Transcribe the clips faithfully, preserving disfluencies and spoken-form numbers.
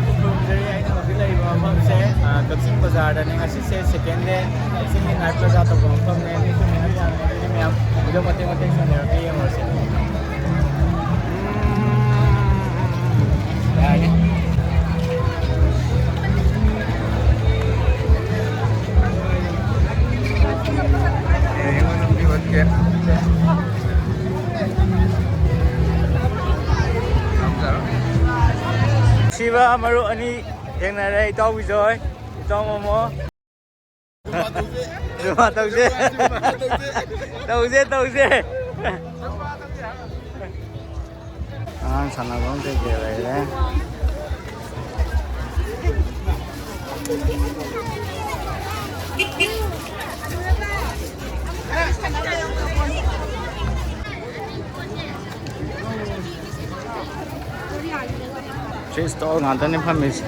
ꯈꯨꯔꯨꯝꯖꯔꯤ꯫ ꯑꯩꯅ ꯍꯧꯖꯤꯛ ꯂꯩꯔꯤꯕ ꯃꯐꯝꯁꯦ, ꯑ, ꯀꯛꯆꯤꯡ ꯕꯖꯥꯔꯗꯅꯦ꯫ ꯉꯁꯤꯁꯦ ꯁꯦꯀꯦꯟ ꯗꯦ, ꯀꯛꯆꯤꯡꯒꯤ ꯅꯥꯏꯠ ꯄ꯭ꯂꯥꯖꯥ ꯇꯧꯕ ꯃꯐꯝꯅꯦ꯫ ꯃꯤꯁꯨ ꯃꯌꯥꯝ ꯌꯥꯝꯃꯦ꯫ ꯑꯗꯨꯗꯤ ꯃꯌꯥꯝ ꯚꯤꯗꯤꯑꯣ ꯃꯇꯦꯛ ꯃꯇꯦꯛ ꯁꯟꯗꯣꯔꯛꯀꯦ, ꯌꯦꯡꯉꯨꯔꯁꯦ꯫ ꯌꯥꯔꯦ꯫ ꯁꯤꯕ ꯃꯔꯨꯞ ꯑꯅꯤ ꯊꯦꯡꯅꯔꯦ, ꯏꯇꯥꯎ ꯕꯤꯖꯣꯏ, ꯏꯇꯥꯎ ꯃꯣꯃꯣ꯫ ꯖꯨꯃꯥ ꯇꯧꯁꯦ꯫ ꯇꯧꯁꯦ, ꯇꯧꯁꯦ꯫ ꯑꯉꯥꯡ ꯁꯥꯟꯅꯐꯝ ꯀꯩꯀꯩ ꯂꯩꯔꯦ꯫ ꯁꯤ ꯏꯁꯇꯣꯜ ꯉꯥꯛꯇꯅꯤ ꯐꯝꯃꯤꯁꯦ꯫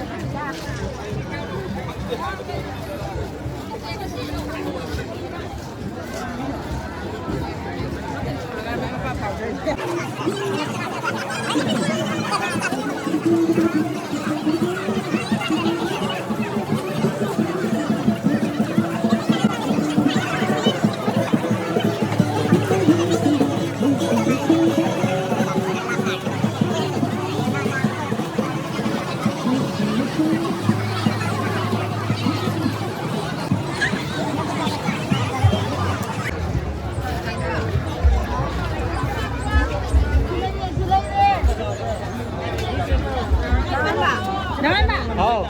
ꯍꯥꯎ꯫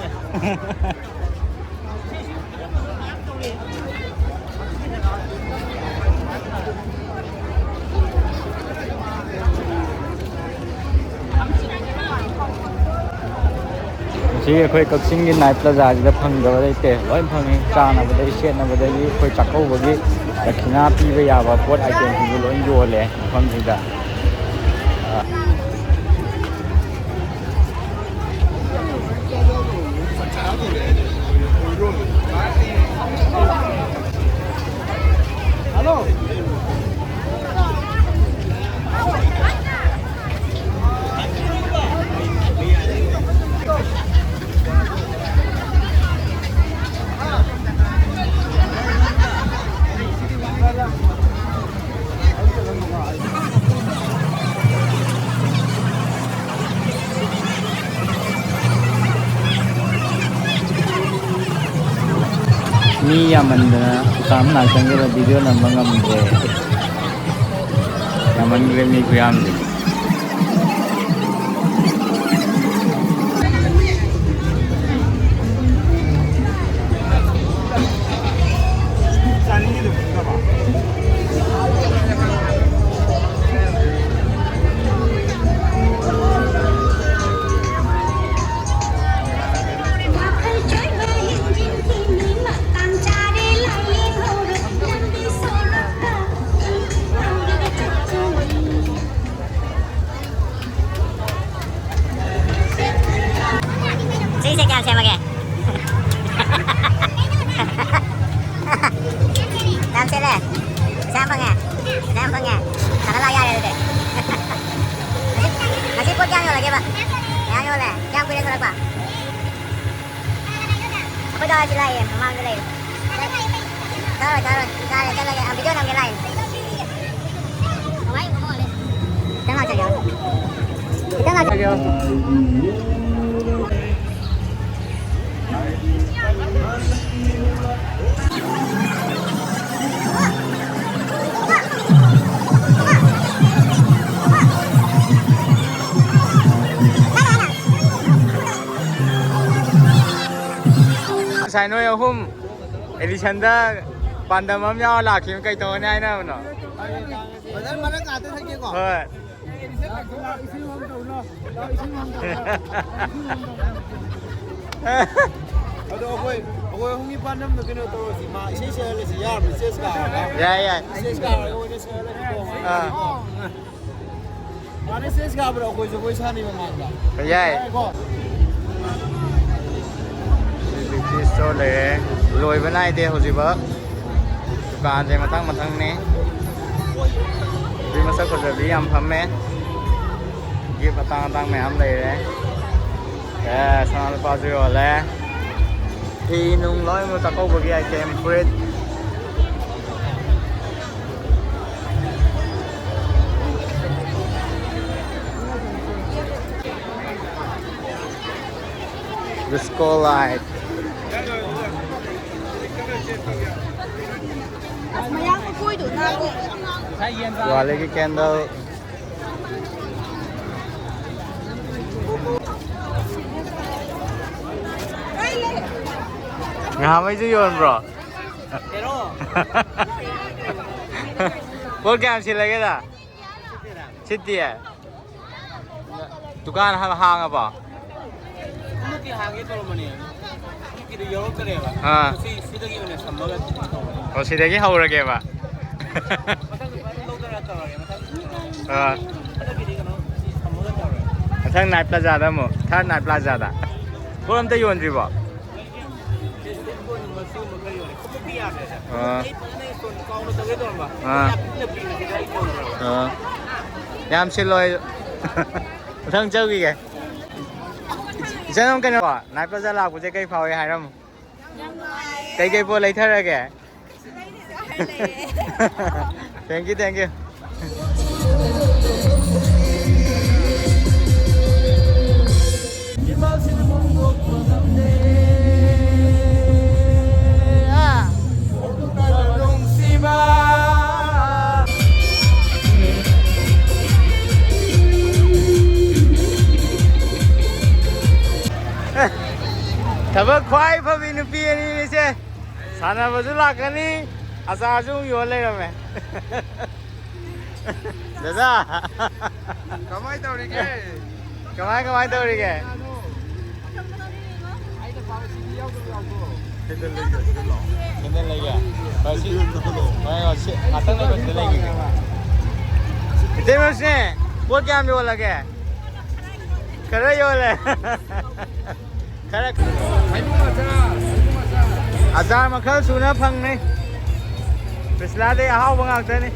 ꯉꯁꯤ ꯑꯩꯈꯣꯏ ꯀꯛꯆꯤꯡꯒꯤ ꯅꯥꯏꯠ ꯄ꯭ꯂꯥꯖꯥꯁꯤꯗ ꯐꯪꯗꯕ ꯂꯩꯇꯦ, ꯂꯣꯏ ꯐꯪꯉꯤ꯫ ꯆꯥꯅꯕꯗꯒꯤ ꯁꯦꯠꯅꯕꯗꯒꯤ ꯑꯩꯈꯣꯏ ꯆꯥꯛꯀꯧꯕꯒꯤ ꯗꯈꯤꯅꯥ ꯄꯤꯕ ꯌꯥꯕ ꯄꯣꯠ ꯑꯥꯏꯇꯦꯝꯁꯤꯡꯁꯨ ꯂꯣꯏ ꯌꯣꯜꯂꯦ ꯃꯐꯝꯁꯤꯗ꯫ ꯃꯤ ꯌꯥꯝꯃꯟꯗꯅ ꯗꯨꯀꯥꯟ ꯃꯅꯥꯛ ꯆꯪꯁꯤꯜꯂ ꯚꯤꯗꯤꯑꯣ ꯅꯝꯕ ꯉꯝꯗ꯭ꯔꯦ꯫ ꯌꯥꯝꯃꯟꯈ꯭ꯔꯦ ꯃꯤ ꯈꯨꯌꯥꯝꯁꯦ꯫ ꯁꯤꯁꯦ ꯀꯌꯥꯝ ꯁꯦꯝꯃꯒꯦ? ꯌꯥꯝ ꯁꯦꯝꯃꯦ꯫ ꯄꯩꯁꯥ ꯌꯥꯝ ꯐꯪꯉꯦ꯫ ꯄꯩꯁꯥ ꯌꯥꯝ ꯐꯪꯉꯦ꯫ ꯁꯥꯟꯅ ꯂꯥꯛ ꯌꯥꯔꯦ ꯑꯗꯨꯗꯤ꯫ ꯉꯁꯤ, ꯉꯁꯤ ꯄꯣꯠ ꯀꯌꯥꯝ ꯌꯣꯜꯂꯒꯦꯕ? ꯃꯌꯥꯝ ꯌꯣꯜꯂꯦ꯫ ꯀꯌꯥꯝ ꯀꯨꯏꯔꯦ ꯊꯣꯛꯂꯛꯄ? ꯑꯩꯈꯣꯏ ꯗꯥ ꯁꯤ ꯂꯥꯛꯑꯦ, ꯃꯃꯥꯡꯗ ꯂꯩꯔꯦ꯫ ꯊꯥꯔꯣꯏ, ꯊꯥꯔꯣꯏ꯫ ꯌꯥꯔꯦ, ꯆꯠꯂꯒꯦ꯫ ꯑ, ꯚꯤꯗꯤꯑꯣ ꯅꯝꯒꯦ ꯂꯥꯛꯏꯅꯦ꯫ ꯈꯤꯇꯪ ꯉꯥꯛꯆꯒꯦ꯫ ꯈꯤꯇꯪ ꯉꯥꯛꯆꯒꯦ꯫ ꯉꯁꯥꯏ ꯅꯣꯏ ꯑꯍꯨꯝ ꯑꯦꯗꯤꯁꯟꯗ ꯄꯥꯟꯗꯝ ꯑꯃ ꯌꯥꯎꯔ ꯂꯥꯛꯈꯤꯕ ꯀꯩ ꯇꯧꯔꯅꯤ ꯍꯥꯏꯅꯕꯅꯣ? ꯕ꯭ꯔꯗꯔ, ꯃꯔꯛ ꯉꯥꯛꯇ ꯊꯛꯀꯦꯀꯣ꯫ ꯍꯣꯏ꯫ ꯑꯗꯣ ꯑꯩꯈꯣꯏ, ꯑꯩꯈꯣꯏ ꯑꯍꯨꯝꯒꯤ ꯄꯥꯟꯗꯝꯗꯣ ꯀꯩꯅꯣ ꯇꯧꯔꯁꯤ, ꯃꯥ ꯏꯁꯩ ꯁꯛꯍꯜꯂꯁꯤ, ꯌꯥꯔꯕ? ꯁ꯭ꯇꯦꯖ ꯀꯥꯔꯒ꯫ ꯌꯥꯏ, ꯌꯥꯏ꯫ ꯁ꯭ꯇꯦꯖ ꯀꯥꯔꯒ ꯑꯣꯏꯅ ꯁꯛꯍꯜꯂꯁꯤꯀꯣ, ꯃꯥ꯫ ꯑꯥ꯫ ꯃꯥꯅ ꯁ꯭ꯇꯦꯖ ꯀꯥꯕꯗ ꯑꯩꯈꯣꯏꯁꯨ ꯑꯩꯈꯣꯏ ꯁꯥꯅꯤ ꯃꯃꯥꯡꯗ꯫ ꯌꯥꯏ꯫ ꯌꯥꯏꯀꯣ? ꯕ꯭ꯌꯨꯇꯤ ꯁ꯭ꯇꯣꯔ ꯂꯩꯔꯦ꯫ ꯂꯣꯏꯕ ꯅꯥꯏꯗꯦ ꯍꯧꯖꯤꯛꯐꯥꯎ꯫ ꯗꯨꯀꯥꯟꯁꯦ ꯃꯊꯪ ꯃꯊꯪꯅꯦ꯫ ꯅꯨꯄꯤ ꯃꯁꯛ ꯐꯖꯕꯤ ꯌꯥꯝ ꯐꯝꯃꯦ꯫ ꯒꯤꯐ ꯑꯇꯥꯡ ꯑꯇꯥꯡ ꯃꯌꯥꯝ ꯂꯩꯔꯦ꯫ ꯑꯦ, ꯁꯅꯥ ꯂꯨꯄꯥꯁꯨ ꯌꯣꯜꯂꯦ꯫ ꯐꯤ ꯅꯨꯡ ꯂꯣꯏꯅꯃꯛ ꯆꯥꯛꯀꯧꯕꯒꯤ ꯑꯥꯏꯇꯦꯝ, ꯐꯨꯔꯤꯠ꯫ Disco light. ꯑꯁ, ꯃꯌꯥꯝ ꯃꯀꯣꯏꯗꯣ ꯅꯥꯀꯣ꯫ ꯉꯁꯥꯏ ꯌꯦꯟ ꯆꯥ- ꯗꯤꯋꯥꯂꯤꯒꯤ candle꯫ ꯉꯍꯥꯟꯉꯩꯁꯨ ꯌꯣꯟꯕ꯭ꯔꯣ? ꯄꯣꯠ ꯀꯌꯥꯝ ꯁꯤꯠꯂꯒꯦꯗ? ꯁꯤꯠꯇꯤꯌꯦ? ꯗꯨꯀꯥꯟ ꯍꯥꯡ-, ꯍꯥꯡꯉꯕꯣ? ꯑꯃꯨꯛꯇꯤ ꯍꯥꯡꯒꯦ ꯇꯧꯔꯝꯕꯅꯦ꯫ ꯑꯃꯨꯛꯀꯤꯗꯣ ꯌꯧꯔꯛꯇꯔꯦꯕ꯫ ꯑꯥ꯫ ꯉꯁꯤ ꯁꯤꯗꯒꯤ ꯑꯣꯏꯅ ꯁꯝꯃꯒ ꯇꯧꯕꯅꯦ꯫ ꯑꯣ, ꯁꯤꯗꯒꯤ ꯍꯧꯔꯒꯦꯕ? ꯃꯊꯪ ꯅꯨꯃꯤꯠꯇ ꯂꯧꯗꯅ ꯇꯧꯔꯒꯦ, ꯃꯊꯪ꯫ ꯑꯥ꯫ ꯍꯟꯗꯛꯀꯤꯗꯤ ꯀꯩꯅꯣ, ꯁꯤ ꯁꯝꯃꯒ ꯇꯧꯔꯒꯦ꯫ ꯃꯊꯪ Night Plazaꯗ ꯑꯃꯨꯛ, Third Night Plazaꯗ꯫ ꯄꯣꯠ ꯑꯝꯇ ꯌꯣꯟꯗ꯭ꯔꯤꯕꯣ? ꯐꯦꯁꯇꯤꯚꯦꯜ ꯃꯆꯨ ꯑꯃ ꯈꯔ ꯌꯣꯜꯂꯦ꯫ ꯈꯨꯃꯨꯛꯇꯤ ꯌꯥꯗ꯭ꯔꯦꯗ꯫ ꯑꯥ꯫ ꯑꯩ ꯐꯖꯅ ꯏꯁꯇꯣꯟ ꯆꯥꯎꯅ ꯇꯧꯒꯦ ꯇꯧꯔꯝꯕ꯫ ꯑꯥ꯫ ꯌꯥꯝ ꯄꯤꯛꯅ ꯄꯤꯛꯅ ꯁꯤꯗ ꯑꯩ ꯇꯧꯔꯕ꯫ ꯑꯥ꯫ ꯌꯥꯝ ꯁꯤꯠꯂꯣ ꯑꯩ꯫ ꯃꯊꯪ ꯆꯠꯈꯤꯒꯦ꯫ ꯏꯆꯟ, ꯅꯪ ꯀꯩꯅꯣ, Night Plaza ꯂꯥꯛꯄꯁꯦ ꯀꯩ ꯐꯥꯎꯏ ꯍꯥꯏꯔꯝꯃꯨ? ꯌꯥꯝ ꯅꯨꯡꯉꯥꯏꯌꯦ꯫ ꯀꯩꯀꯩ ꯄꯣꯠ ꯂꯩꯊꯔꯒꯦ? ꯂꯩꯔꯤꯁꯦ ꯍꯥꯏ ꯂꯩꯔꯦ꯫ Thank you, thank you. ꯊꯕꯛ ꯈ꯭ꯋꯥꯏ ꯐꯕꯤ ꯅꯨꯄꯤ ꯑꯅꯤꯅꯤꯁꯦ꯫ ꯁꯥꯟꯅꯕꯁꯨ ꯂꯥꯛꯀꯅꯤ, ꯑꯆꯥꯔꯁꯨ ꯑꯃꯨꯛ ꯌꯣꯜ ꯂꯩꯔꯝꯃꯦ꯫ ꯗꯗꯥ꯫ ꯀꯃꯥꯏ ꯇꯧꯔꯤꯒꯦ? ꯀꯃꯥꯏ, ꯀꯃꯥꯏ ꯇꯧꯔꯤꯒꯦ? ꯀꯦꯟꯗꯜ ꯂꯩꯒꯦ? ꯍꯣꯏ, ꯁꯤ, ꯍꯣꯏ, ꯁꯤ ꯉꯥꯛꯇꯪ ꯂꯩꯕ ꯁꯤꯗ ꯂꯩꯈꯤꯒꯦ꯫ ꯏꯇꯩꯃꯁꯦ, ꯄꯣꯠ ꯀꯌꯥꯝ ꯌꯣꯜꯂꯒꯦ? ꯈꯔ ꯌꯣꯜꯂꯦ꯫ ꯈꯔ ꯑꯆꯥꯔ ꯃꯈꯜ ꯁꯨꯅ ꯐꯪꯅꯤ꯫ ꯄ꯭ꯔꯤꯁꯤꯂꯥꯗꯩ ꯑꯍꯥꯎꯕ ꯉꯥꯛꯇꯅꯤ꯫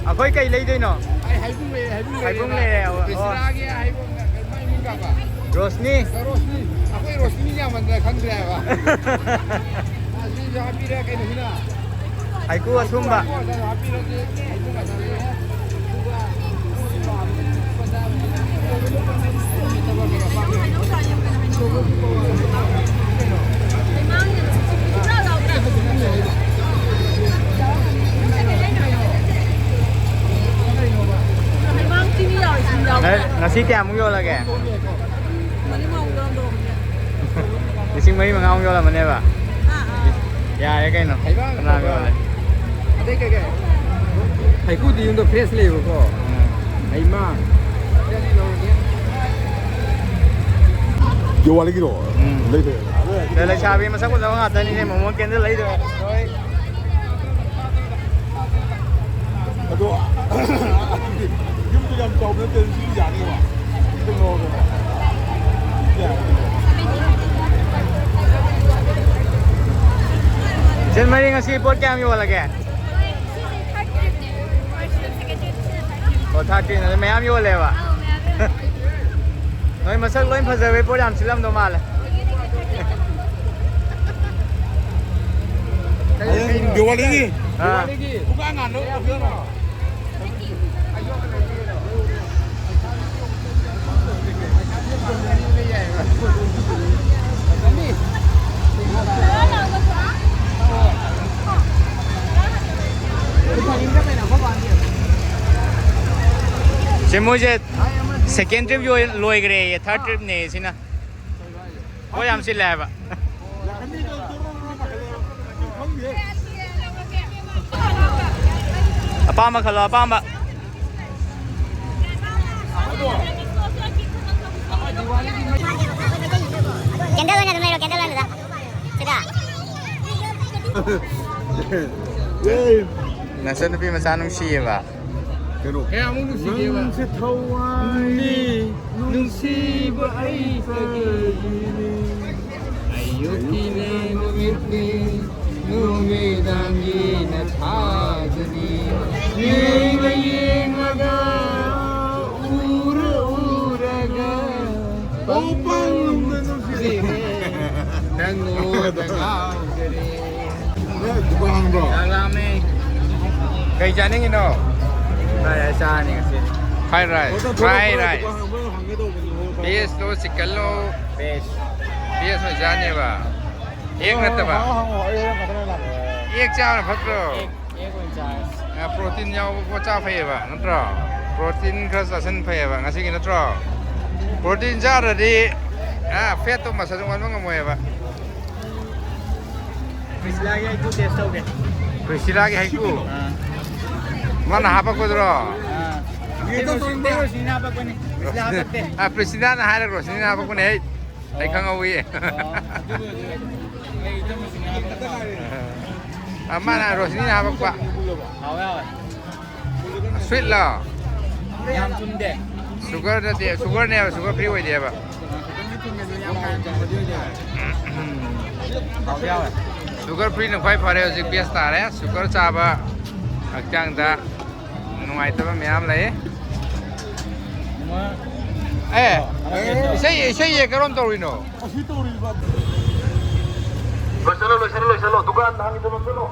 ꯑꯩꯈꯣꯏ ꯀꯩ ꯂꯩꯗꯣꯏꯅꯣ? ꯑꯩ ꯍꯩꯕꯨꯡ ꯂꯩꯔꯦ, ꯍꯩꯕꯨꯡ ꯂꯩꯔꯦ꯫ ꯍꯩꯕꯨꯡ ꯂꯩꯔꯦ, ꯑꯣ, ꯑꯣ꯫ ꯄ꯭ꯔꯤꯁꯤꯂꯥꯒꯤ ꯍꯩꯕꯨꯡ, ꯃꯥꯏ ꯃꯤꯡ ꯀꯥꯕ? ꯔꯣꯁꯅꯤ꯫ ꯑ, ꯔꯣꯁꯅꯤ꯫ ꯑꯩꯈꯣꯏ ꯔꯣꯁꯅꯤ ꯌꯥꯝꯃꯟꯗꯅ ꯈꯪꯗ꯭ꯔꯦ ꯍꯥꯏꯕ꯫ ꯑꯁꯤꯁꯨ ꯍꯥꯞꯄꯤꯔꯦ, ꯀꯩꯅꯣꯁꯤꯅ? ꯍꯩꯀꯨ ꯑꯁꯨꯡꯕ꯫ ꯁꯤ ꯀꯌꯥꯃꯨꯛ ꯌꯣꯜꯂꯒꯦ? ꯂꯤꯁꯤꯡ ꯃꯔꯤ ꯃꯉꯥꯃꯨꯛ ꯌꯣꯜꯂꯝꯃꯅꯦꯕ? ꯌꯥꯔꯦ ꯀꯩꯅꯣ꯫ ꯀꯅꯥ ꯌꯣꯜꯂꯦ? ꯑꯗꯩ ꯀꯩ ꯀꯩ? ꯍꯩꯀꯨꯗꯤ ꯌꯨꯝꯗ fresh ꯂꯩꯕꯀꯣ꯫ ꯎꯝ꯫ ꯍꯩꯃꯥ꯫ ꯗꯤꯋꯥꯂꯤꯒꯤꯗꯣ? ꯎꯝ꯫ ꯂꯩꯕ ꯌꯥꯏ꯫ ꯂꯩꯁꯥꯕꯤ ꯃꯁꯛ ꯐꯖꯕ ꯉꯥꯛꯇꯅꯤꯅꯦ ꯃꯣꯃꯣ ꯀꯦꯟꯗꯜ ꯂꯩꯗꯣ꯫ ꯑꯗꯣ ꯌꯨꯝꯗ ꯌꯥꯝ ꯆꯥꯎꯕ ꯅꯠꯇꯦ, ꯁꯤꯗꯤ ꯌꯥꯅꯤꯕ꯫ ꯏꯆꯟ ꯃꯔꯤ, ꯉꯁꯤ ꯄꯣꯠ ꯀꯌꯥꯝ ꯌꯣꯜꯂꯒꯦ? ꯑꯣ, ꯊꯥꯔꯇꯤꯟ ꯑꯗꯨ ꯃꯌꯥꯝ ꯌꯣꯜꯂꯦꯕ? ꯅꯣꯏ ꯃꯁꯛ ꯂꯣꯏ ꯐꯖꯕꯩ ꯄꯣꯠ ꯌꯥꯝ ꯁꯤꯠꯂꯝꯗꯧ ꯃꯥꯜꯂꯦ꯫ ꯍꯌꯦꯡ ꯗꯤꯋꯥꯂꯤꯒꯤ꯫ ꯑꯥ꯫ ꯄꯨꯡꯉꯥꯟ ꯉꯥꯟꯗꯧ ꯇꯧꯕꯤꯔꯣ꯫ ꯁꯦ, ꯃꯣꯏꯁꯦ second trip ꯂꯣꯏ-, ꯂꯣꯏꯈ꯭ꯔꯦꯌꯦ, third tripꯅꯦ ꯁꯤꯅ꯫ ꯄꯣꯠ ꯌꯥꯝ ꯆꯤꯜꯂꯦ ꯍꯥꯏꯕ꯫ ꯑꯄꯥꯝꯕ ꯈꯜꯂꯣ, ꯑꯄꯥꯝꯕ꯫ Candle ꯑꯣꯏꯅ ꯑꯗꯨꯝ ꯂꯩꯔꯣ, candle ꯑꯣꯏꯅ ꯑꯗꯨꯗ꯫ ꯁꯤꯗ꯫ ꯅꯆꯟꯅꯨꯄꯤ ꯃꯆꯥ ꯅꯨꯡꯁꯤꯌꯦꯕ꯫ ꯀꯩꯅꯣ? ꯀꯌꯥꯃꯨꯛ ꯅꯨꯡꯁꯤꯒꯦꯕ? ꯅꯪꯁꯦ ꯊꯋꯥꯏꯅꯤ, ꯅꯨꯡꯁꯤꯕ ꯑꯩ ꯀꯔꯤꯅꯤ? ꯑꯌꯨꯛꯀꯤꯅꯦ ꯅꯨꯃꯤꯠꯅꯤ, ꯅꯨꯃꯤꯗꯥꯡꯒꯤꯅ ꯊꯥꯖꯅꯤ꯫ ꯌꯦꯡꯉ ꯌꯦꯡꯉꯒ, ꯎꯔ ꯎꯔꯒ, ꯄꯪꯄꯪ ꯅꯨꯡꯁꯤꯔꯦ꯫ ꯅꯪꯉꯣꯟꯗ ꯉꯥꯎꯖꯔꯦ꯫ ꯅꯪ ꯗꯨꯀꯥꯟ ꯍꯥꯡꯕ꯭ꯔꯣ? ꯆꯥꯛ ꯂꯥꯝꯃꯦ꯫ ꯀꯩ ꯆꯥꯅꯤꯡꯉꯤꯅꯣ? ꯐ꯭ꯔꯥꯏ ꯔꯥꯏꯁ ꯆꯥꯔꯅꯤ ꯉꯁꯤꯗꯤ꯫ Fry rice. ꯑꯣ, ꯐ꯭ꯔꯥꯏ ꯊꯣꯛꯂꯛꯄꯗ ꯔꯥꯏꯁ꯫ ꯗꯨꯀꯥꯟ ꯍꯥꯡꯕ꯭ꯔꯣ ꯍꯪꯒꯦ ꯇꯧꯕꯅꯦ꯫ ꯚꯦꯖꯂꯣ, ꯆꯤꯛꯀꯟꯂꯣ? ꯚꯦꯖ꯫ ꯚꯦꯖ ꯑꯣꯏꯅ ꯆꯥꯅꯦꯕ? ꯑꯦꯛ ꯅꯠꯇꯕ? ꯍꯪꯉꯣ, ꯍꯪꯉꯣ, ꯑꯩ ꯍꯣꯔꯦꯟ ꯉꯥꯛꯇꯪ ꯂꯩꯔ ꯂꯥꯛꯀꯦ꯫ ꯑꯦꯛ ꯆꯥꯕꯅ ꯐꯠꯇ꯭ꯔꯣ? ꯑꯦꯛ ꯑꯣꯏꯅ ꯆꯥꯔꯁꯤ꯫ ꯑ, ꯄ꯭ꯔꯣꯇꯤꯟ ꯌꯥꯎꯕ ꯄꯣꯠ ꯆꯥ ꯐꯩꯌꯦꯕ, ꯅꯠꯇ꯭ꯔꯣ? ꯄ꯭ꯔꯣꯇꯤꯟ ꯈꯔ ꯆꯥꯁꯤꯟ ꯐꯩꯌꯦꯕ ꯉꯁꯤꯒꯤ, ꯅꯠꯇ꯭ꯔꯣ? ꯄ꯭ꯔꯣꯇꯤꯟ ꯆꯥꯗ꯭ꯔꯗꯤ, ꯑ, ꯐꯦꯠꯇꯣ ꯃꯁꯜ ꯑꯣꯟꯕ ꯉꯝꯃꯣꯏꯌꯦꯕ꯫ ꯄ꯭ꯔꯤꯁꯤꯂꯥꯒꯤ ꯑꯩ ꯇꯨ ꯇꯦꯁ ꯇꯧꯒꯦ꯫ ꯄ꯭ꯔꯤꯁꯤꯂꯥꯒꯤ ꯍꯩꯀꯨ? ꯑꯥ꯫ ꯃꯥꯅ ꯍꯥꯄꯛꯄꯗꯨꯔꯣ? ꯑꯥ꯫ ꯔꯣꯁꯤꯅꯥ ꯍꯥꯄꯛꯄꯅꯤ꯫ ꯄ꯭ꯔꯤꯁꯤꯂꯥ ꯍꯥꯄꯛꯇꯦ꯫ ꯑ, ꯄ꯭ꯔꯤꯁꯤꯂꯥꯅ ꯍꯥꯏꯔꯒ ꯔꯣꯁꯤꯅꯤꯅ ꯍꯥꯄꯛꯄꯅꯦ꯫ ꯑꯩ, ꯑꯩ ꯈꯪꯍꯧꯋꯤ꯫ ꯑꯣ, ꯑꯗꯨꯕꯨꯗꯤ ꯑꯩ ꯏꯆꯝ ꯔꯣꯁꯤꯅꯥ ꯍꯥꯄꯛꯄ꯫ ꯑ, ꯃꯥꯅ ꯔꯣꯁꯤꯅꯤꯅ ꯍꯥꯄꯛꯄ꯫ ꯍꯥꯎꯋꯦ, ꯍꯥꯎꯋꯦ꯫ ꯁ꯭ꯋꯤꯠꯂꯣ? ꯌꯥꯝ ꯊꯨꯝꯗꯦ꯫ ꯁꯨꯒꯔ ꯅꯠꯇꯦ, ꯁꯨꯒꯔꯅꯦꯕ, ꯁꯨꯒꯔ ꯐ꯭ꯔꯤ ꯑꯣꯏꯗꯦꯕ꯫ ꯈꯤꯇꯪꯗꯤ ꯊꯨꯝꯃꯦ, ꯑꯗꯣ ꯌꯥꯝ ꯀꯥ ꯍꯦꯟꯅ ꯊꯨꯝꯕꯗꯤ ꯑꯣꯏꯗꯦꯕ꯫ ꯍꯥꯎꯗꯤ ꯍꯥꯎꯋꯦ꯫ ꯁꯨꯒꯔ ꯐ꯭ꯔꯤꯅ ꯈ꯭ꯋꯥꯏ ꯐꯔꯦ ꯍꯧꯖꯤꯛ, ꯕꯦꯁ ꯇꯥꯔꯦ꯫ ꯁꯨꯒꯔ ꯆꯥꯕ ꯍꯛꯆꯥꯡꯗ ꯅꯨꯡꯉꯥꯏꯇꯕ ꯃꯌꯥꯝ ꯂꯩ꯫ ꯑꯦ, ꯏꯁꯩ, ꯏꯁꯩ ꯌꯦ ꯀꯔꯝ ꯇꯧꯔꯤꯅꯣ? ꯂꯣꯏꯁꯜꯂꯣ, ꯂꯣꯏꯁꯜꯂꯣ, ꯂꯣꯏꯁꯜꯂꯣ꯫ ꯗꯨꯀꯥꯟ ꯍꯥꯡꯉꯤꯗꯣ ꯂꯣꯏꯁꯜꯂꯣ꯫